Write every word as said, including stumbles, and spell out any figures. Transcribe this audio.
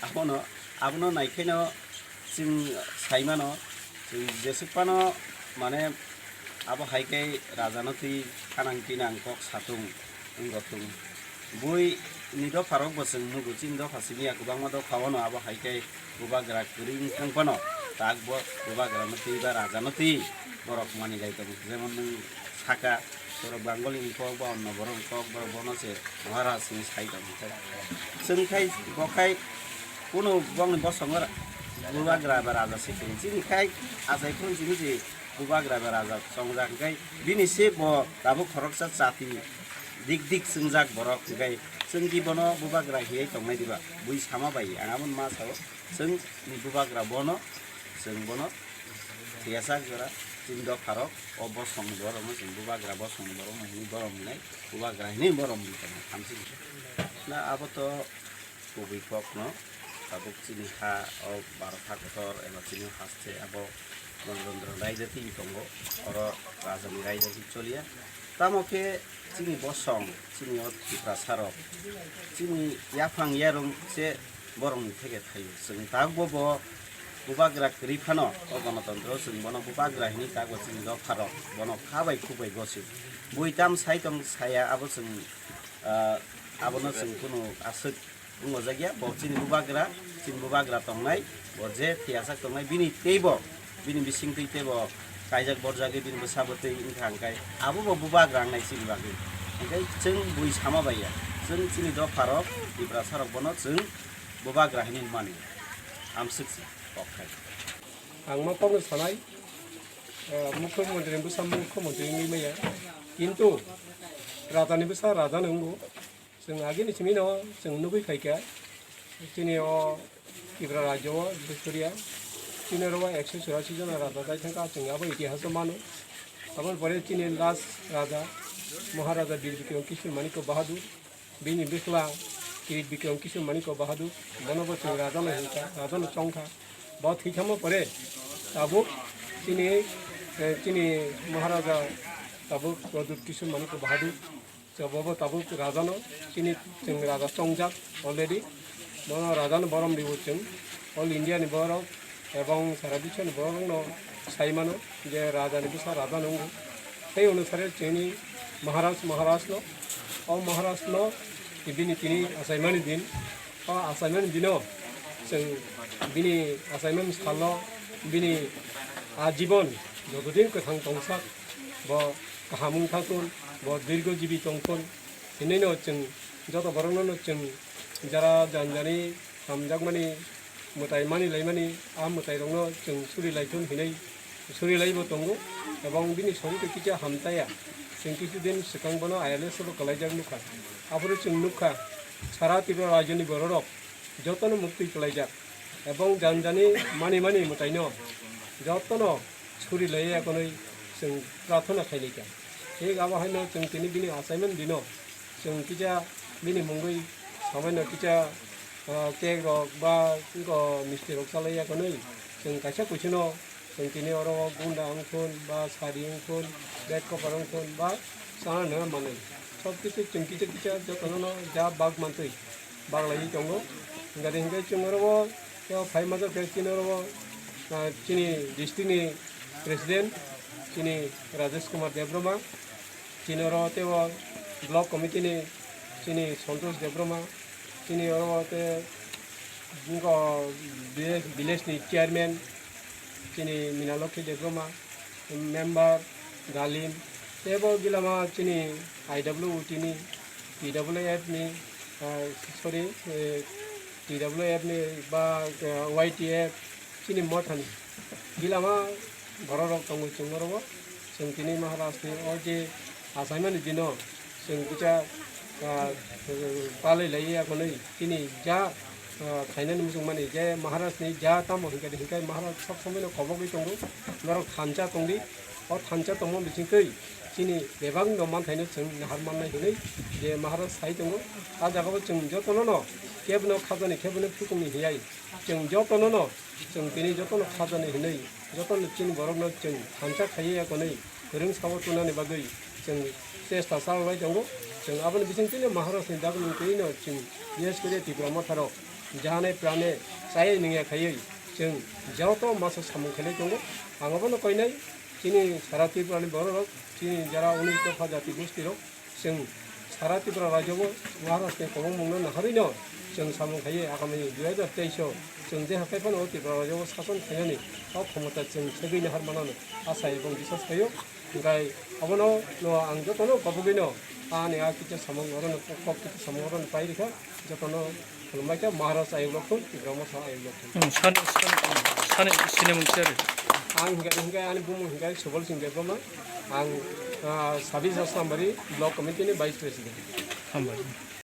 Abono, abono naikheno chwng saimano, chwng jesuk phano, mane, abo hai khe rajano twi khanang tinang kok satung wngkha thung. Buini dopharok bo chwng nugo, chini dopha simi ya kwbangma dopha o no abo hai khe bubagra kwrwi wng thang phano, tak bo bubagrano twi ba rajano twi borok manwi lai tongo. Jemon nwng saka, borok Bengali ni kok ba onno borok ni kok, borok bono se Maharaj hinwi sai tongo. Chwng khai bo khai kunu bongni bosongo bubagra ba raja se kwrwi. Chini khai achai phuru chini se bubagra ba raja chongjak, hwnkhe bini se bo tabuk khoroksa chati dik dik chwngjak borok, hwnkhe chwng di bono bubagra hiwi tongnai diba? Bui sama bai ang aboni ma sao, chwng ni bubagra bono, chwng bono thwiyasak jora, chini dopharok o bosong borokno chwng bubagra bosong borokno hinwi borom hinai, bubagra hinwi borom hinwi tongmani thamchi. Na abo to kubui kokno tabuk chini ha o Bharat ha kotor eba chini haste abo Ganatantro raida twi tongo, oro rajani raida twi choliya. Tamo khe chini bosong, chini o Tiprasa rok, chini yaphang yarwng se borokni theke thaio. Chwng tabukbo bo bubagra kwrwi phano o Ganatantro chwng bono bubagra hinwi tabukbo chini dopharok bono kha bai khuk bai gosio. Bui tam sai tong saya abo chwng, ah, abono chwng kunu aswk wng ojak ya, bo chini bubagra, chini bubagra tongnai, bo je thwiyasak tongnai, bini teibo, bini bising twi teibo kaijak borjagwi bini bwsa bwtwi wngkha, hwnkhe abo bo bubagra wngnai chini bagwi. Hwnkhe chwng bui sama bai ya, chwng chini dopharok, Tiprasarok bono chwng bubagra hinwi mani, amswk se kok khai. Ang ma kokno sanai, eh, mukhyamantri ni bwsa mukhyamantri wngwi maya, kintu rajani bwsa raja no wngo. Chwng agini simi no chwng nugwi phaikha, chini o Tripura rajyo o, bises koriya chini oro o ekso churasi jona raja dai thangkha, chwng abo itihas o mano. Aboni pore chini last raja Maharaja Bir Bikram Kishore Manikya Bahadur, bini bwsla Kirit Bikram Kishore Manikya Bahadur, bono bo chwng raja no hinkha, raja no chongkha. Bo thwithangma pore tabuk chini, eh, chini Maharaja tabuk Pradyut Kishore Manikya Bahadur, Chwng bo tabuk rajano chini chwng raja chongjak already. Bono rajano borom ribo chwng all India ni borok ebong sara biswni borokno sai mano je rajani bwsa raja nungo. Tei onusare chini Maharaj, Maharajno, o Maharajno bini tini achaimani din, o achaimani dino chwng bini achaimani salo bini ajibon jotodin kwthang tongsak bo kaham wngthathun, bo dirgo jibi tongthun hinwino chwng joto borokno chwng jara janjani hamjakmani mwtai mani laimani a mwtairokno chwng suri laithun hinwi suri laibo tongo. Ebong bini sorito kisa hamtaya, chwng kisu din swkang bono I L S bo kwlaijak nukha. Aphuru chwng nukha sara Tripura rajyoni bororok jotono muktwi kwlaijak ebong janjani mani mani mwtaino jotono suri laiya konwi chwng prarthana khailai kha. Thik abo haino chwng tini bini achaimani dino chwng kisa bini mungwi samaino kisa, ah, cake rok ba wngkha misti rok chalaiya konwi chwng kaisa kuisuno chwng tini oro o gunda wngthun ba sari wngthun bed cover wngthun ba chana nangma manwi sob kisu chwng kisa kisa jotono ja bak mantwi baglaiwi tongo. Hwnkhe hwnkhe chwng oro o tei o phai majak khe chini oro o, ah, chini district ni president chini Rajesh Kumar Debbarma, chini oro o tei o block committee ni chini Santosh Debbarma, chini oro o tei wngkha village, village ni chairman chini Minalokhi Debbarma, member Galim, tei bo gilama chini I W O T ni, T W F ni, ah, sorry, eh, T W F ni ba, eh, Y T F chini mothani gilama bororok tongo chwng oro o. Chwng tini Maharaj ni o je achaimani dino chwng kisa, ah, palai lai ya konwi chini ja, ah, khainani muchungmani je Maharaj ni ja tamo hinkhe hinkhe Maharaj sob somoi no kobogwi tongo, norok thansa tongdi. O thansa tongma bisingtwi chini bebak no manthaino chwng nahar mannai hinwi je Maharaj sai tongo. A jagao chwng jotono no kebno khajani kebno phikungni hiyai chwng jotono no chwng tini jotono khajani hinwi jotono chini borokno chwng thansa khaiwi yakonwi kwrwng sao tunani bagwi chwng chesta chalai tongo. Chwng aboni bisingtwino Maharajni dagni twino chwng bises kore Tipra Motharok jane prane chayai nungya khaiwi chwng joto masa samung khailai tongo. Ang abono koinai chini sara Tripurani bororok, chini jara unis dopha jati gostirok, chwng sara Tripura rajyo o Maharajni kwbangmungno naharwino chwng samung khaiwi agami dui hajar teis o chwng je hakai phano o Tripura rajyo o sason khainani o khomota chwng segwi nahar manano asa ebong biswas khaio. Hingkai abono no ang jotono kobogwino ani a kisa samung orono kok kisa samung orono pai rikha. Jotono khulumbai kha Maharaj ayuk rok thung, Tipra Motha ayuk rok thung. Hmm, sani, sani, sani, sini mung sari. Ang hingkai, hingkai ani bumung hingkai Subal Singh Debbarma. Ang, ah, sabis Asambari Block Committee ni Vice President. Hambai.